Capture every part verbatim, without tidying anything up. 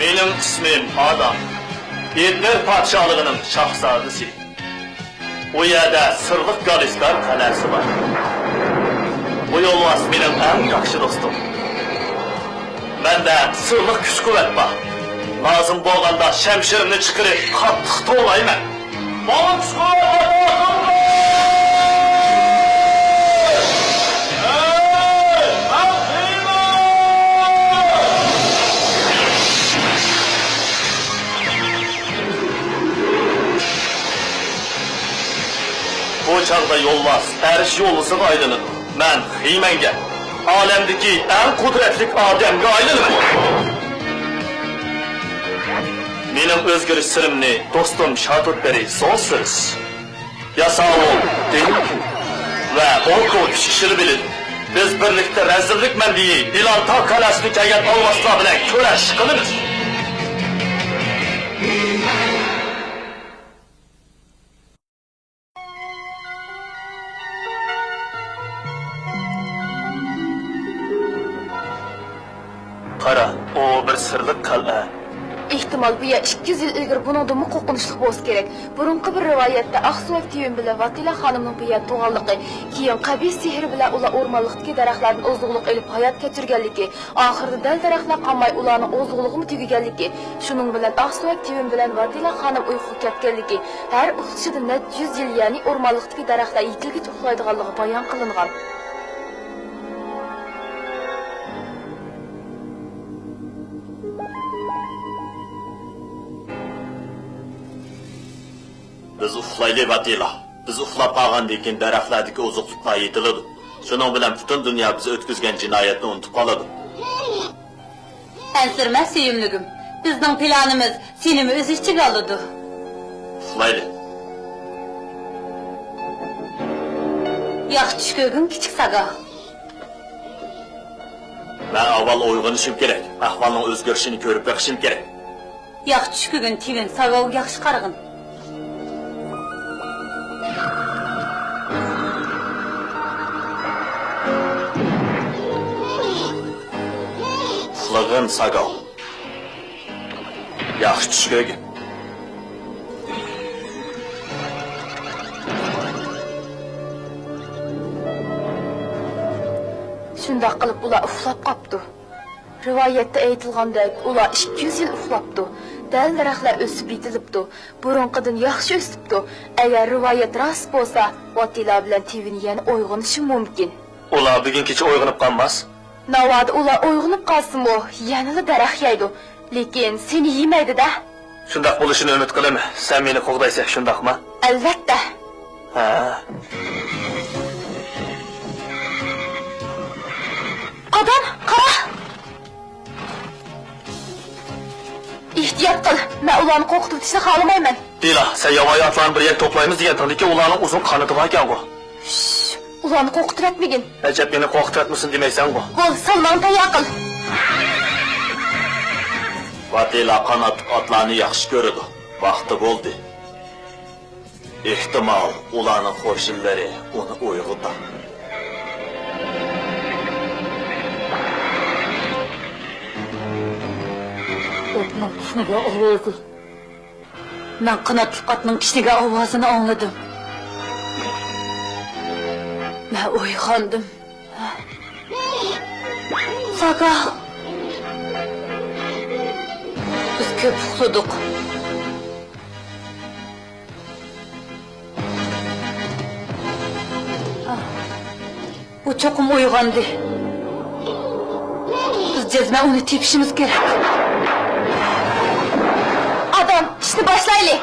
مېنىڭ ئىسمىم ئادام. گىتلېر پادىشاھلىقىنىڭ شاھزادىسى. ئۇ يەردە سىرلىق گالىسكار قەلئەسى بار. بۇ يولۋاس مېنىڭ ئەڭ ياخشى دوستۇم. مەندە سىرلىق كۈچ-قۇۋۋەت بار. لازىم بولغاندا شەمشىرىمنى چىقىرىپ، قاتتىق توۋلايمەن. ماڭا كۈچ-قۇۋۋەت ئاتا قىلغىن! ھەي، مەن قىيمەن! بۇ چاغدا يولۋاس ئەرش يولۋىسىغا ئايلىنىدۇ. مەن خىمەنگە، ئالەمدىكى ئەڭ قۇدرەتلىك ئادەمگە ئايلىنىمەن. مېنىڭ ئۆزگىرىش سىرىمنى دوستۇم شاتۇتبېرى سونسىرس، ياساۋۇل دېنكىن ۋە بولكو ئۈچ كىشىلا بىلىدۇ. بىز بىرلىكتە رەزىللىك مەنبىيى ئىلانتا قەلئەسىدىن كەلگەن ئالۋاستىلار بىلەن كۈرەش قىلىمىز. قارا، ئۇ بىر سىرلىق قەلئە. ئېھتىمال، بۇ يەر ئىككى يۈز يىل ئىلگىرى بۇنىڭدىنمۇ قورقۇنچلۇق بولسا كېرەك. بۇرۇنقى بىر رىۋايەتتە ئاقسۆڭەك تىۋىن بىلەن ۋاتىلا خانىمنىڭ بۇ يەردە تۇغانلىقى، كېيىن قەبىھ سېھرى بىلەن ئۇلار ئورمانلىقتىكى دەرەخلەردىن ئوزۇقلۇق ئېلىپ ھايات كەچۈرگەنلىكى، ئاخىرىدا دەل دەرەخلەر قالماي، ئۇلارنىڭ ئوزۇقلۇقىمۇ تۈگىگەنلىكى، شۇنىڭ بىلەن ئاقسۆڭەك تىۋىن بىلەن ۋاتىلا خانىم ئۇيقۇغا كەتكەنلىكى، ھەر ئۇخلىشىدا نەچچە يۈز يىل، يەنى ئورمانلىقتىكى دەرەخلەر يېتىلگىچە ئۇخلايدىغانلىقى بايان قىلىنغان. بىز ئۇخلايلى، ۋاتىلا. بىز ئۇخلاپ قالغاندىن كېيىن دەرەخلەردىكى ئوزۇقلۇقلار يېتىلىدۇ. شۇنىڭ بىلەن پۈتۈن دۇنيا بىز ئۆتكۈزگەن جىنايەتنى ئۇنتۇپ قالىدۇ. ئەنسىرىمە، سۆيۈملۈكۈم. بىزنىڭ پىلانىمىز سېنىمۇ ئۆز ئىچىگە ئالىدۇ. ئۇخلايلى. ياخشى چۈش كۆرگىن، كىچىك ساگا. مەن ئاۋۋال ئويغىنىشىم كېرەك. ئەھۋالنىڭ ئۆزگىرىشىنى كۆرۈپ بېقىشىم كېرەك. ياخشى چۈش كۆرگىن، تىۋىن، ساگاۋغا ياخشى قارىغىن. ئۇخلىغىن، ساگاۋ. ياخشى چۈش كۆرگىن. شۇنداق قىلىپ ئۇلار ئۇخلاپ قاپتۇ. رىۋايەتتە ئېيتىلغاندەك، ئۇلار ئىككى يۈز يىل ئۇخلاپتۇ. دەل دەرەخلەر ئۆسۈپ يېتىلىپتۇ. بۇرۇنقىدىن ياخشى ئۆسۈپتۇ. ئەگەر رىۋايەت راست بولسا، ۋاتىلا بىلەن تىۋىن يەنە ئويغىنىشى مۇمكىن. ئۇلار بۈگۈن كېچە ئويغىنىپ قالماس. ناۋادا ئۇلار ئويغىنىپ قالسىمۇ، يەنىلا دەرەخ يەيدۇ. لېكىن سېنى يېمەيدۇ-دە. شۇنداق بولۇشىنى ئۈمىد قىلىمەن. سەن مېنى قوغدايسەن، شۇنداقمۇ؟ ئەلۋەتتە. ھە. ئادام، قارا! ئېھتىيات قىل، مەن ئۇلارنى قورقۇتۇۋېتىشنى خالىمايمەن. دىلا، سەن ياۋايى ئاتلارنى بىر يەرگە توپلايمىز دېگەنتىڭدىكى ئۇلارنىڭ ئۇزۇن قانىتى باركەنغۇ. شش، ئۇلارنى قورقۇتۇۋەتمىگىن. ئەجەب، مېنى قورقۇتۇۋەتمىسۇن دېمەيسەنغۇ. بول، سالماڭنى تەييار قىل. ۋاتىلا قاناتلىق ئاتلارنى ياخشى كۆرىدۇ. ۋاقتى بولدى. ئېھتىمال، ئۇلارنىڭ قوشۇنلىرى ئۇنى ئويغىتار. ئاتنىڭ كىشنىگەن ئاۋازى. مەن قاناتلىق ئاتنىڭ كىشنىگەن ئاۋازىنى ئاڭلىدىم. مەن ئويغاندىم. ساكا! بىز كۆپ ئۇخلىدۇق. ئۇ چوقۇم ئويغاندى. بىز جەزمەن ئۇنى تېپىشىمىز كېرەك. ئادام، ئىشنى باشلايلى!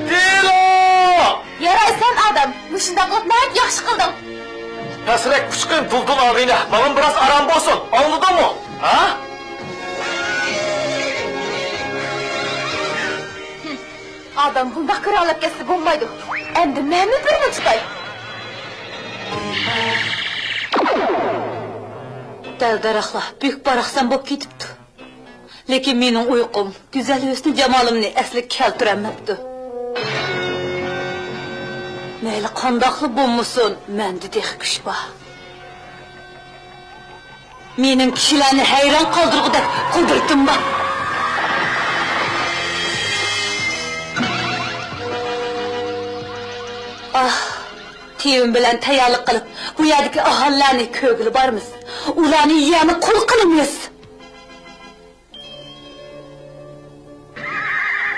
دىلا! يارايسەن ئادەم، مۇشۇنداق قىلىپ ناھايىتى ياخشى قىلدىڭ. پەسرەك ئۇچقىن دۇلدۇل ئاغىنە، ماڭا بىراز ئارام بولسۇن، ئاڭلىدىڭمۇ؟ ھە؟ ئادەم بۇنداق كىرەڭلەپ كەتسە بولمايدۇ. ئەمدى مەنمۇ بىرنى تۇتاي. دەل دەرەخلەر بۈك باراقسان بولۇپ كېتىپتۇ. لېكىن مېنىڭ ئۇيقۇم گۈزەل ھۆسنى جامالىمنى ئەسلىگە كەلتۈرەلمەپتۇ. مەيلى قانداقلا بولمىسۇن، مەندە تېخى كۈچ بار. مېنىڭ كىشىلەرنى ھەيران قالدۇرغۇدەك قۇدرىتىم بار. ئاھ، تىۋىن بىلەن تەييارلىق قىلىپ، بۇ يەردىكى ئاھالىلەرنى كۆرگىلى بارىمىز. ئۇلارنى يەنە قۇل قىلىمىز.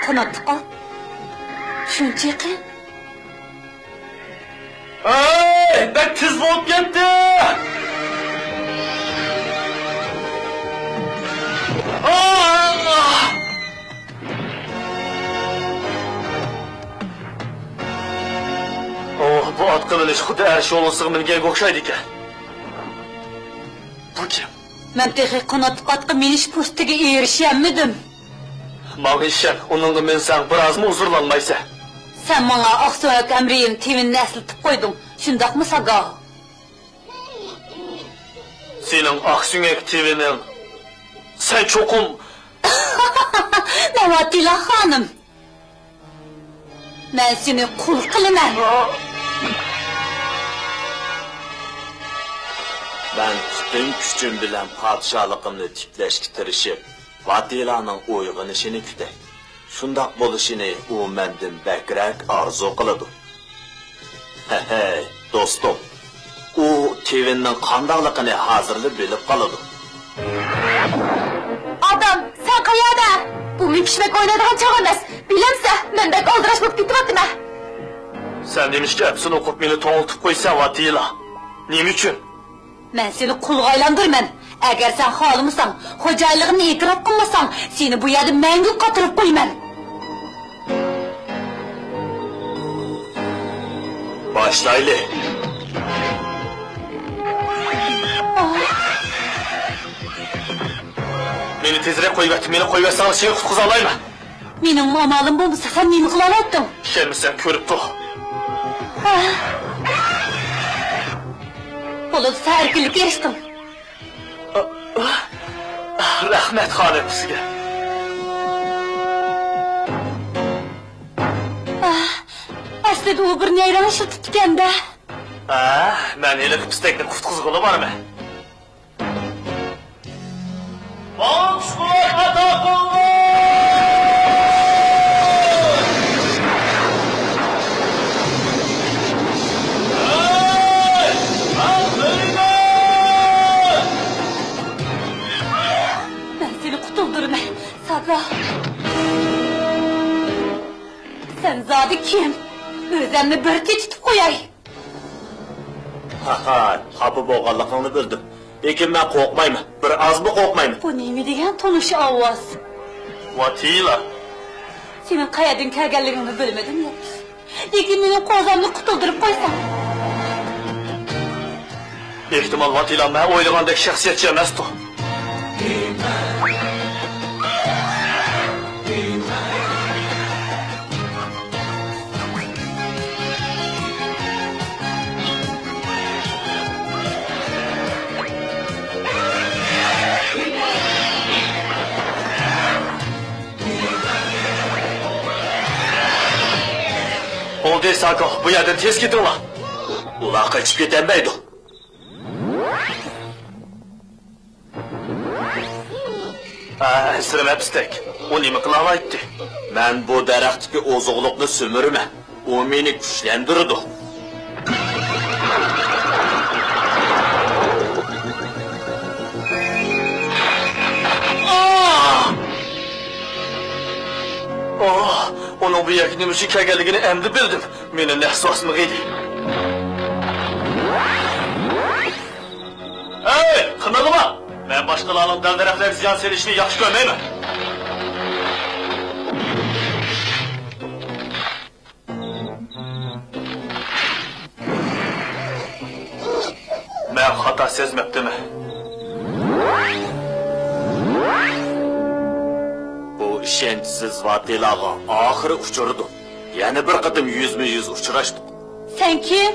قاناتلىق ئات. شۇنچە يېقىن. ھەي، بەك تېز بولۇپ كەتتى! ئوھ، بۇ ئاتقا مىنىش خۇددى ئەرش يولۋىسىغا مىنگەنگە ئوخشايدىكەن. بۇ كىم؟ مەن تېخى قاناتلىق ئاتقا مىنىش پۇرسىتىگە ئېرىشەلمىدىم. ماڭا ئىشەن، ئۇنىڭغا مىنسەڭ، بىرئازمۇ ھۇزۇرلانمايسەن. سەن ماڭا ئاقسۆڭەك ھەمرىيىم تىۋىننى ئەسلىتىپ قويدۇڭ، شۇنداقمۇ، ساگا؟ سېنىڭ ئاقسۆڭەك تىۋىنىڭ، سەن چوقۇم. ناۋاتىلا خانىم. مەن سېنى قۇل قىلىمەن. مەن پۈتۈن كۈچۈم بىلەن پادىشاھلىقىمنى تىكلەشكە تىرىشىپ، ۋاتىلانىڭ ئويغىنىشىنى كۈتەي. شۇنداق بولۇشىنى ئۇ مەندىن بەكرەك ئارزۇ قىلىدۇ. ھەي، دوستۇم، ئۇ تىۋىننىڭ قانداقلىقىنى ھازىرلا بىلىپ قالىدۇ. ئادام، سەن قەيەردە؟ بۇ مۈڭكۈشمەك ئوينايدىغان چاغ ئەمەس. بىلەمسە، مەن بەك ئالدىراش بولۇپ كېتىۋاتىمەن. سەن نېمىشقا ئەپسۇن ئوقۇپ مېنى توڭلىتىپ قويىسەن، ۋاتىلا؟ نېمە ئۈچۈن؟ مەن سېنى قۇلغا ئايلاندۇرىمەن. ئەگەر سەن خالىمىساڭ، خوجايىنلىقىمنى ئېتىراپ قىلمىساڭ، سېنى بۇ يەردە مەڭگۈ قاتۇرۇپ قويىمەن. باشلايلى. مېنى تېزرەك قويۇۋەت، مېنى قويۇۋەتسەڭلار سېنى قۇتقۇزالايمەن. مېنىڭمۇ ئامالىم بولمىسا، سەن نېمە قىلالايتتىڭ؟ ئىشەنمىسەڭ كۆرۈپ تۇر. ھە. بولۇپسا ئەركىنلىككە ئېرىشتىڭ. رەھمەت خانىم سىزگە. ئەسلىدە ئۇ بىر نەيرەڭ ئىشلىتىپتىكەن-دە. ئە، مەن ھېلىقى پىستەكنى قۇتقۇزغىلى بارىمەن. ماڭا كۈچ-قۇۋۋەت ئاتا قىلغىن! ھەي، مەن بىلىمەن! مەن سېنى قۇتۇلدۇرىمەن، ساكا. سەن زادى كىم؟ ئۆزۈمنى بىر تېتىتىپ قوياي. ھاھاي، خاپا بولغانلىقىڭنى بىلدىم. لېكىن مەن قورقمايمەن، بىر ئازمۇ قورقمايمەن. بۇ نېمە دېگەن تونۇش ئاۋاز؟ ۋاتىلا. سېنىڭ قەيەردىن كەلگەنلىكىڭنى بىلمىدىم يا. لېكىن مېنىڭ قوزامنى قۇتۇلدۇرۇپ قويساڭ. ئېھتىمال، ۋاتىلا مەن ئويلىغاندەك شەخسىيەتچى ئەمەستۇ. بولدى، ساكو، بۇ يەردىن تېز كېتىڭلار. ئۇلار قېچىپ كېتەلمەيدۇ. ئەنسىرىمە، پىستەك. ئۇ نېمە قىلالايتتى؟ مەن بۇ دەرەختىكى ئوزۇقلۇقنى سۈمۈرىمەن. ئۇ مېنى كۈچلەندۈرىدۇ. ئاھ! ئۇنىڭ بۇ يەرگە نېمە ئۈچۈن كەلگەنلىكىنى ئەمدى بىلدىم. مېنى نەس باسمىغىيدى. ھەي، قىمىرلىما! مەن باشقىلارنىڭ دەل-دەرەخلەرگە زىيان سېلىشىنى ياخشى كۆرمەيمەن. مەن خاتا سەزمەپتىمەن. بۇ ئىشەنچسىز ۋاتىلاغا ئاخىرى ئۇچرىدۇ. يەنە بىر قېتىم يۈزمۇ يۈز ئۇچراشتۇق. سەن كىم؟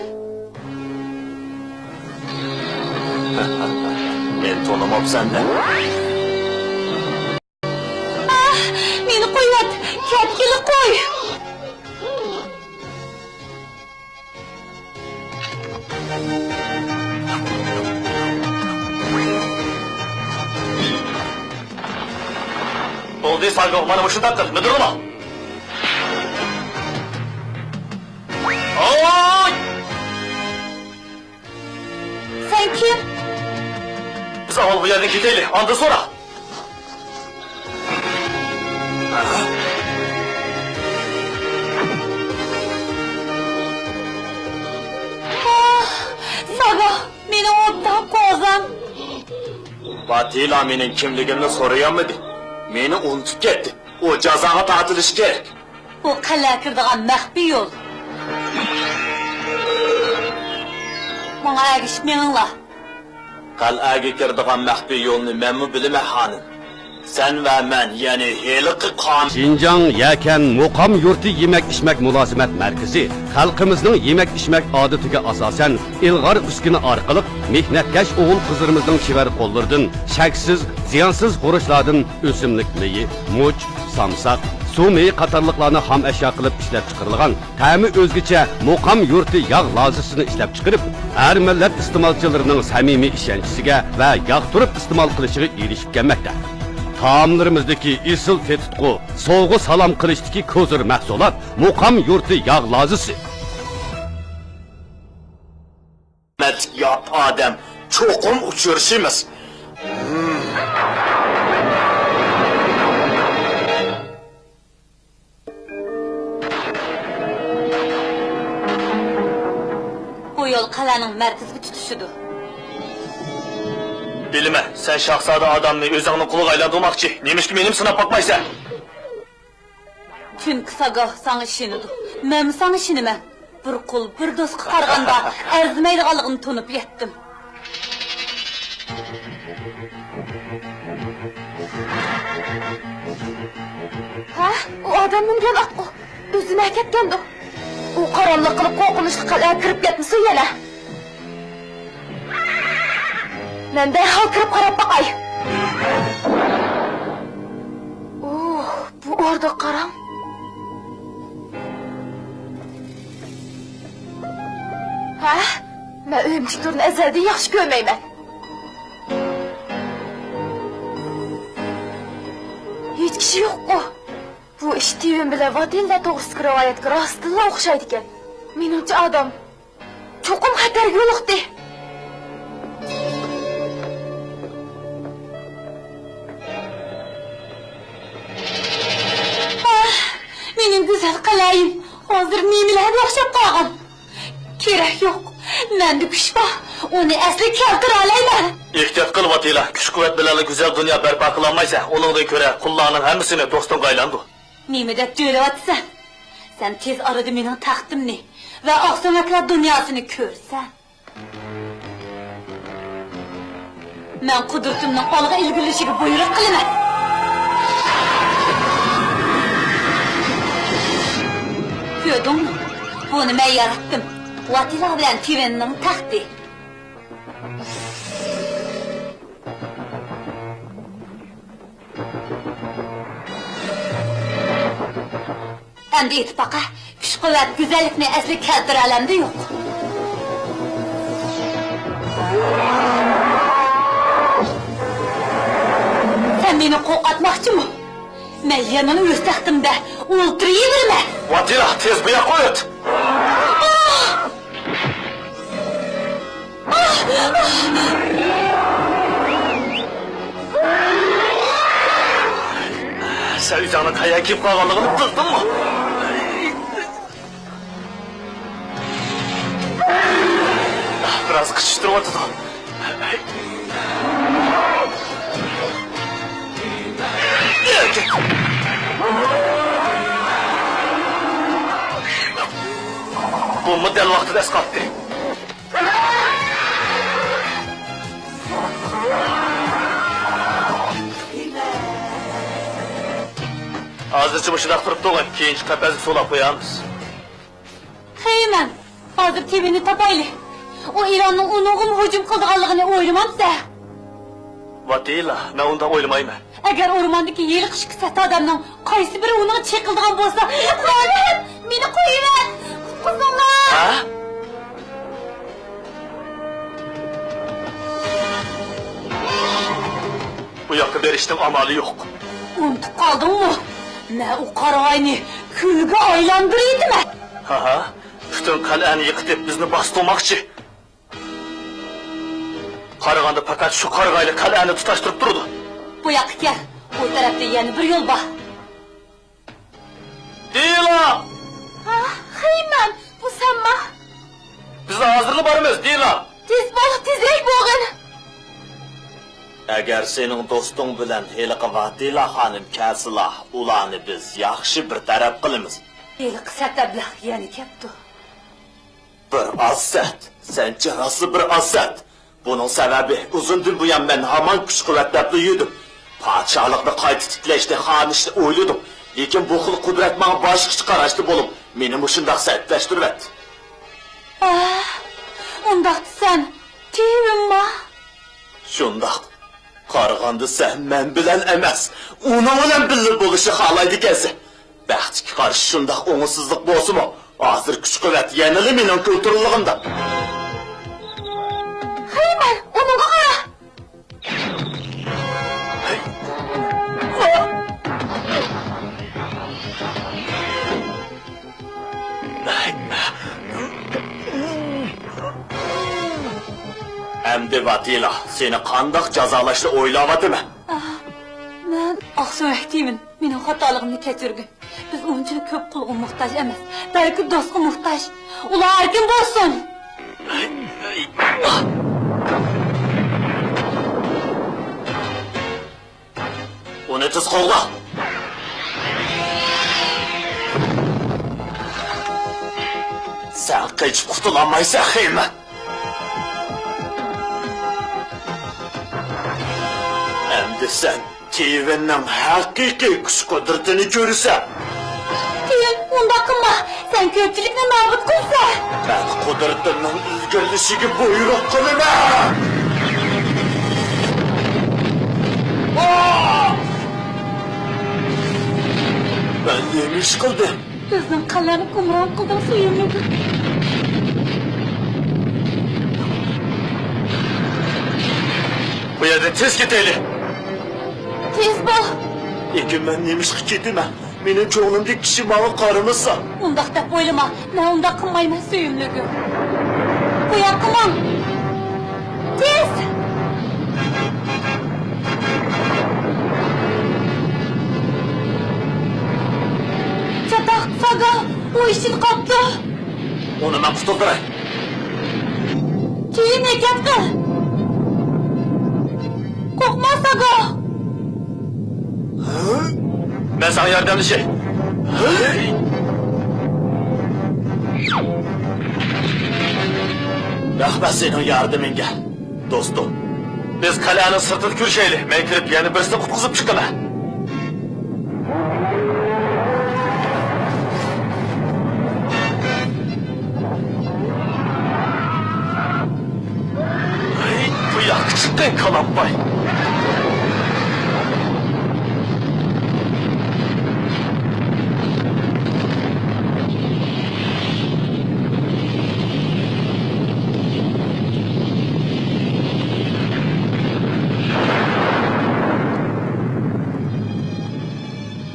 مېنى تونۇماپسەن-دە. مېنى قويۇۋەت، كەتكىلى قوي. بولدى، ساگو، مانا مۇشۇنداق قىل، مىدىرلىما. ئاي! سەن كىم؟ بىز ئاۋۋال بۇ يەردىن كېتەيلى، ئاندىن سورا. ئاھ، ساگا، مېنىڭ ئوبدان قوزام. ۋاتىلا مېنىڭ كىملىكىمنى سورىيالمىدى. مېنى ئۇنتۇپ كەتتى. ئۇ جازاغا تارتىلىشى كېرەك. بۇ قەلئەگە كىرىدىغان مەخپىي يول. ماڭا ئەگىشىپ مېڭىڭلار. قەلئەگە كىرىدىغان مەخپىي يولنى مەنمۇ بىلىمەن، خانىم. سەن ۋە مەن، يەنى ھېلىقى قان- شىنجاڭ يەكەن مۇقام يۇرتى يېمەك-ئىچمەك مۇلازىمەت مەركىزى خەلقىمىزنىڭ يېمەك-ئىچمەك ئادىتىگە ئاساسەن، ئىلغار ئۈسكۈنە ئارقىلىق مېھنەتكەش ئوغۇل-قىزلىرىمىزنىڭ چېۋەر قوللىرىدىن چەكسىز زىيانسىز خۇرۇچلاردىن ئۆسۈملۈك مېيى، مۇچ، سامساق، سۇ مېيى قاتارلىقلارنى خام ئەشيا قىلىپ ئىشلەپچىقىرىلغان تەمى ئۆزگىچە مۇقام يۇرتى ياغ لازىسىنى ئىشلەپچىقىرىپ، ھەر مىللەت ئىستېمالچىلىرىنىڭ سەمىمىي ئىشەنچىسىگە ۋە ياقتۇرۇپ ئىستېمال قىلىشىغا ئېرىشىپ كەلمەكتە. تائاملىرىمىزدىكى ئېسىل تېتىتقۇ، سوۋغا-سالام قىلىشتىكى كوزىر مەھسۇلات مۇقام يۇرتى ياغ لازىسى. ھۆرمەتلىك يات ئادەم، چوقۇم ئۇچرىشىمىز. بۇ يول قەلئەنىڭ مەركىزىگە تۇتىشىدۇ. بىلىمەن، سەن شاھزادە ئادامنى ئۆزۈڭنىڭ قۇلىغا ئايلاندۇرماقچى. نېمىشقا مېنىمۇ سىناپ باقمايسەن؟ چۈنكى ساگاھ ساڭا ئىشىنىدۇ. مەنمۇ ساڭا ئىشىنىمەن. بىر قۇل، بىر دوستقا قارىغاندا ئەرزىمەيدىغانلىقىنى تونۇپ يەتتىم. ھە؟ ئۇ ئادەم مىنگەن ئاتقۇ ئۆزى نە كەتكەندۇ؟ ئۇ قاراملىق قىلىپ قورقۇنچلۇق قەلئەگە كىرىپ كەتمىسۇن يەنە. مەن دەرھال كىرىپ قاراپ باقاي. ئوھ، بۇ ئوردا قاراڭ. ھە؟ مەن ئۆمۈچۈك تورىنى ئەزەلدىن ياخشى كۆرمەيمەن. ھېچ كىشى يوققۇ. بۇ ئىش تىۋىن بىلەن ۋاتىللا توغرىسىدىكى رىۋايەتكە راستتىنلا ئوخشايدىكەن. مېنىڭچە ئادەم چوقۇم خەتەرگە يولۇقتى. ئاھ، مېنىڭ گۈزەل قەلئەيىم ھازىر نېمىلەرگە ئوخشاپ قالغان؟ كېرەك يوق، مەندە كۈچ بار، ئۇنى ئەسلىگە كەلتۈرەلەيمەن. ئېھتىيات قىل، ۋاتىلا، كۈچ-قۇۋۋەت بىلەنلا گۈزەل دۇنيا بەرپا قىلالمايسەن، ئۇنىڭدىن كۆرە قۇللارنىڭ ھەممىسىنى دوستۇڭغا ئايلاندۇر. نېمە دەپ جۆيلەۋاتىسەن؟ سەن تېز ئارىدا مېنىڭ تەختىمنى ۋە ئاقسۆڭەكلەر دۇنياسىنى كۆرىسەن. مەن قۇدرىتىمنىڭ ئالغا ئىلگىرىلىشىگە بۇيرۇق قىلىمەن. كۆردۈڭمۇ؟ بۇنى مەن ياراتتىم. ۋاتىلا بىلەن تىۋېننىڭ تەختى. ئەمدى ئېيتىپ باقە، كۈچ-قۇۋۋەت، گۈزەللىكنى ئەسلىگە كەلتۈرەلەمدۇ يوق؟ سەن مېنى قورقۇتماقچىمۇ؟ مەن يەنىلا ئۆز تەختىمدە ئولتۇرۇۋېرىمەن. ۋاتىلا، تېز بۇ ياققا ئۆت! سەن ئۆزۈڭنىڭ قەيەرگە كېلىپ قالغانلىقىنى بىلدىڭمۇ؟ بىراز قىچىشتۇرۇۋاتىدۇ. بۇمۇ دەل ۋاقتىدا ئەسقاتتى. ھازىرچە مۇشۇنداق تۇرۇپ تۇرغىن، كېيىنچە قەپەسكە سولاپ قويارمىز. خېيمەن، ھازىر تىۋىننى تاپايلى. ئۇ ئىلاننىڭ ئۇنىڭغىمۇ ھۇجۇم قىلىدىغانلىقىنى ئويلىمامسەن؟ ۋاتىلا، مەن ئۇنداق ئويلىمايمەن. ئەگەر ئورماندىكى ھېلىقى ئىككى سەت ئادەمنىڭ قايسى بىرى ئۇنىڭغا چېقىلىدىغان بولسا، مېنى قويۇۋەت! قۇتقۇزۇڭلار! ھە؟ بۇ ياققا بېرىشنىڭ ئامالى يوق. ئۇنتۇپ قالدىڭمۇ؟ مەن ئۇ قارىغاينى كۈلگە ئايلاندۇرۇۋېتىمەن! ھاھا، پۈتۈن قەلئەنى يىقىتىپ، بىزنى باستۇرماقچى. قارىغاندا پەقەت شۇ قارىغايلا قەلئەنى تۇتاشتۇرۇپ تۇرىدۇ. بۇ ياققا كەل، ئۇ تەرەپتە يەنە بىر يول بار. دىلا! ھا، خېيمەن، بۇ سەنما؟ بىز ھازىرلا بارىمىز، دىلا! تېز بول، تېزرەك بولغىن! ئەگەر سېنىڭ دوستۇڭ بىلەن ھېلىقى ۋاتىلا خانىم كەلسىلا، ئۇلارنى بىز ياخشى بىر تەرەپ قىلىمىز. ھېلىقى سەت ئەبلەخ يەنە كەپتۇ. بىر ئاز سەت، سەنچە راستلا بىر ئاز سەت. بۇنىڭ سەۋەبى، ئۇزۇندىن بۇيان مەن ھامان كۈچ-قۇۋۋەت دەپلا يۈردۈم. پادىشاھلىقنى قايتا تىكلەشنى، خانىشنى ئويلىدىم. لېكىن بۇ خىل قۇدرەت ماڭا باشقىچە قاراشتا بولۇپ، مېنى مۇشۇنداق سەتلەشتۈرۈۋەتتى. ئاھ، ئۇنداقتا سەن تېۋىمما؟ شۇنداق. قارىغاندا سەن مەن بىلەن ئەمەس، ئۇنىڭ بىلەن بىللە بولۇشنى خالايدىكەنسەن. بەختكە قارشى شۇنداق ئوڭۇشسىزلىق بولسىمۇ، ھازىر كۈچ-قۇۋۋەت يەنىلا مېنىڭ كونتروللۇقۇمدا. خېيمەن، ئۇنىڭغا قارا! ئەمدى ۋاتىلا، سېنى قانداق جازالاشنى ئويلاۋاتىمەن. ئاھ، مەن ئاقسۆڭەك تېۋىن، مېنىڭ خاتالىقىمنى كەچۈرگىن. بىز ئۇنچىلىك كۆپ پۇلغا موھتاج ئەمەس، بەلكى دوستقا موھتاج. ئۇلار ئەركىن بولسۇن! ئۇنى تېز قوغلا! سەن قېچىپ قۇتۇلالمايسەن، خېيمەن! ئەمدى سەن تىۋىننىڭ ھەقىقىي كۈچ-قۇدرىتىنى كۆرىسەن. تىۋىن، ئۇنداق قىلما! سەن كۆپچىلىكنى نابۇت قىلىسەن! مەن قۇدرىتىمنىڭ ئىلگىرىلىشىگە بۇيرۇق قىلىمەن! مەن نېمە ئىش قىلدىم؟ بىزنىڭ قەلئەنى گۇمران قىلدىڭ، سۆيۈملۈك. بۇ يەردىن تېز كېتەيلى! تېز بول! لېكىن مەن نېمىشقا كېتىمەن؟ مېنىڭ كۆڭلۈمدىكى كىشى ماڭا قارىمىسا. ئۇنداق دەپ ئويلىما، مەن ئۇنداق قىلمايمەن، سۆيۈملۈكۈم. بۇ ياققا ماڭ! تېز! چاتاق، ساگا، ئۇ ئىچىدە قاپتۇ. ئۇنى مەن قۇتۇلدۇراي. كېيىن ھەرىكەت قىل. قورقما، ساگا. مەن ساڭا ياردەملىشەي. رەھمەت سېنىڭ ياردىمىڭگە، دوستۇم. بىز قەلئەنىڭ سىرتىدا كۆرۈشەيلى. مەن كىرىپ يەنە بىرسىنى قۇتقۇزۇپ چىقىمەن. ھەي، بۇ ياققا چىققىن، كالامباي!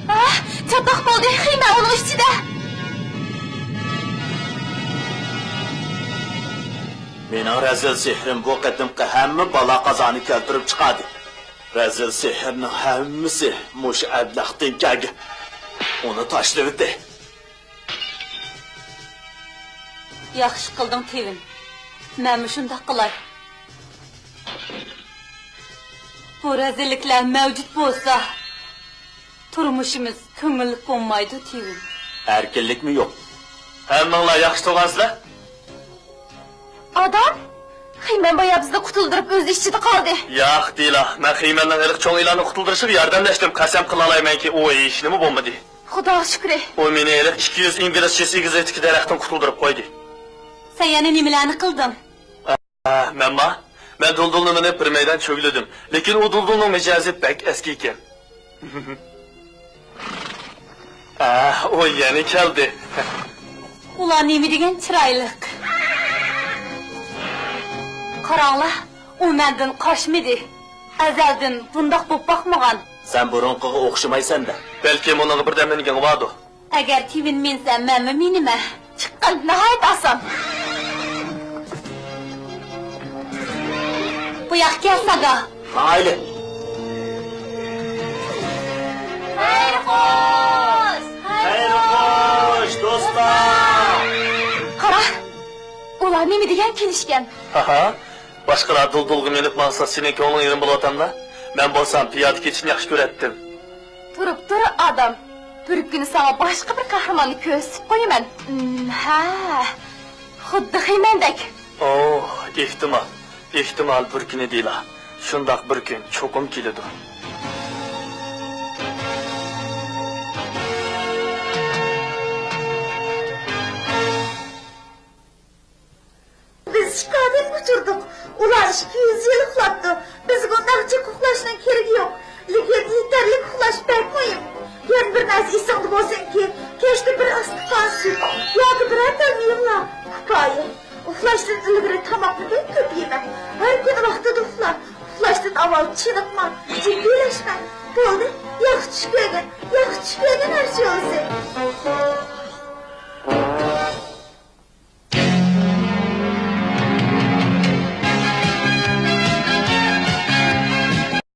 ئاھ، چاتاق بولدى، خېيمەن ئۇنىڭ ئىچىدە. مېنىڭ رەزىل سېھرىم بۇ قېتىمقى ھەممە بالا-قازانى كەلتۈرۈپ چىقاردى. رەزىل سېھىرنىڭ ھەممىسى مۇشۇ ئەبلەختىن كەلگەن. ئۇنى تاشلىۋېتەي. ياخشى قىلدىڭ، تىۋىن. مەنمۇ شۇنداق قىلاي. بۇ رەزىللىكلەر مەۋجۇت بولسا، تۇرمۇشىمىز كۆڭۈللۈك بولمايدۇ، تىۋىن. ئەركىنلىكمۇ يوق. ھەممىڭلار ياخشى تۇرغانسىلەر؟ ئادام؟ خېيمەن بايا بىزنى قۇتۇلدۇرۇپ، ئۆز ئىچىدە قالدى. ياق، دىلا، مەن خېيمەننىڭ ھېلىقى چوڭ ئىلاننى قۇتۇلدۇرۇشىغا ياردەملەشتىم، قەسەم قىلالايمەنكى، ئۇ ھېچنېمە بولمىدى. خۇداغا شۈكرى. ئۇ مېنى ھېلىقى ئىككى يۈز ئىنگلىز چېسى ئېگىزلىكتىكى دەرەختىن قۇتۇلدۇرۇپ قويدى. سەن يەنە نېمىلەرنى قىلدىڭ؟ ئە، مەنما؟ مەن دۇلدۇلنى مىنىپ بىر مەيدان چۆگىلىدىم. لېكىن ئۇ دۇلدۇلنىڭ مىجەزى بەك ئەسكى ئىكەن. ئە، ئۇ يەنە كەلدى. ئۇلار نېمە دېگەن چىرايلىق. قاراڭلار، ئۇ مەندىن قاچمىدى. ئەزەلدىن بۇنداق بولۇپ باقمىغان. سەن بۇرۇنقىغا ئوخشىمايسەن-دە. بەلكىم ئۇنىڭغا بىردەم مىنگەن بارىدۇ. ئەگەر تىۋىن مىنسە، مەنمۇ مىنىمەن. چىققىن، ناھايىتى ئاسان. بۇ ياققا كەل، ساگا. ماڭايلى. خەير خوش! خەير خوش، دوستلار! قارا، ئۇلار نېمە دېگەن كېلىشكەن. ھاھا، باشقىلار دۇلدۇلغا مىنىپ ماڭسا، سېنىڭ كۆڭلۈڭ يېرىم بولۇۋاتامدا؟ مەن بولسام پىيادە كېتىشنى ياخشى كۆرەتتىم. تۇرۇپ تۇر، ئادەم. بىر كۈنى ساڭا باشقا بىر قەھرىماننى كۆرسىتىپ قويىمەن. ئىم، ھە، خۇددى خىمەندەك. ئوھ، ئېھتىمال، ئېھتىمال بىر كۈنى دېيىلا. شۇنداق بىر كۈن چوقۇم كېلىدۇ. بىز ئىككى ئادەم ئۇچرىدۇق. ئۇلار ئىككى يۈز يىل ئۇخلاپتۇ. بىزگە ئۇنداق جىق ئۇخلاشنىڭ كېرىكى يوق. لېكىن يېتەرلىك ئۇخلاش بەك مۇھىم. يەنە بىر نەرسە ئېسىڭدە بولسۇنكى، كەچتە بىر ئاستا قان سۈت ياكى بىرەر تال مېۋىلەر كۇپايە. ئۇخلاشتىن ئىلگىرى تاماقنى بەك كۆپ يېمە. ھەر كۈنى ۋاقتىدا ئۇخلا. ئۇخلاشتىن ئاۋۋال چېنىقما، جىددىيلەشمە. بولدى، ياخشى چۈش كۆرگىن، ياخشى چۈش كۆرگىن، ھەر شۇ بولسۇن.